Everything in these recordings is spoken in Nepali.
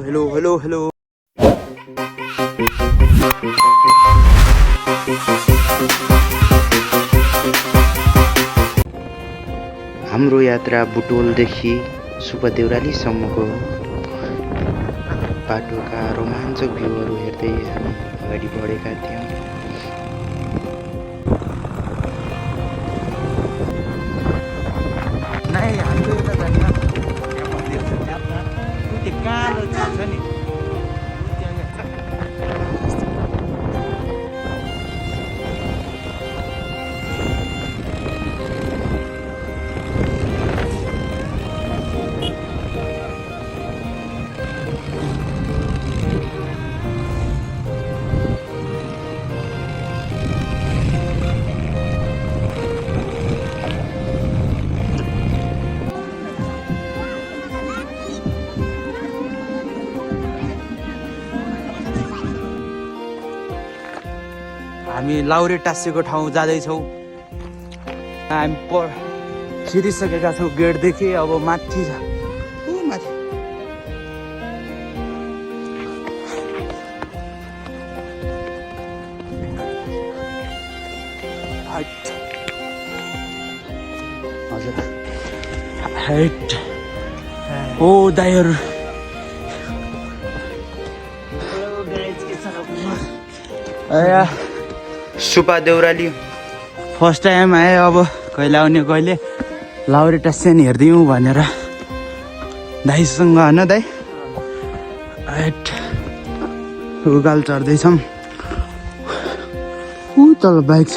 Hello hello hello. हाम्रो यात्रा बुटोलदेखि सुपदेउरालीसम्मको बाटोका रोमाञ्चक भ्यूहरू हेर्दै हामी अगाडि बढेका थियौँ। हामी लाउरे टाँसेको ठाउँ जाँदैछौँ। हामी छिरिसकेका छौँ गेटदेखि। अब माथि माथि हजुर हाइट ओ दाइहरू सुपा देउराली फर्स्ट टाइम आएँ। अब कहिले आउने कहिले लाउरे टाँसेन हेरिदिउँ भनेर दाइसँग होइन दाइ हाइट उकाल चढ्दैछौँ। ऊ तल बाइक छ।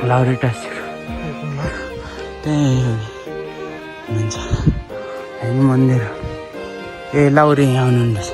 लाउरे टाँसेको त्यही हुन्छ मन्दिर। ए लाउरे यहाँ आउनुहुन्छ।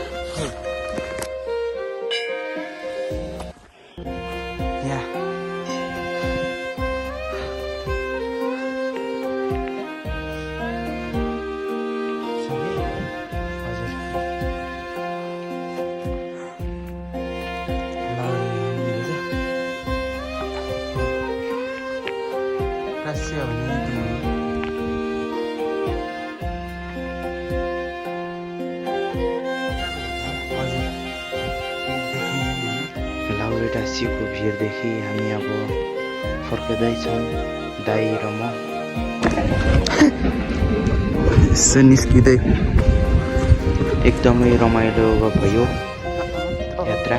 लाउरे टाँसीको भिरदेखि हामी अब फर्कँदैछौँ दाइ र म। यसो निस्किँदै एकदमै रमाइलो भयो यात्रा।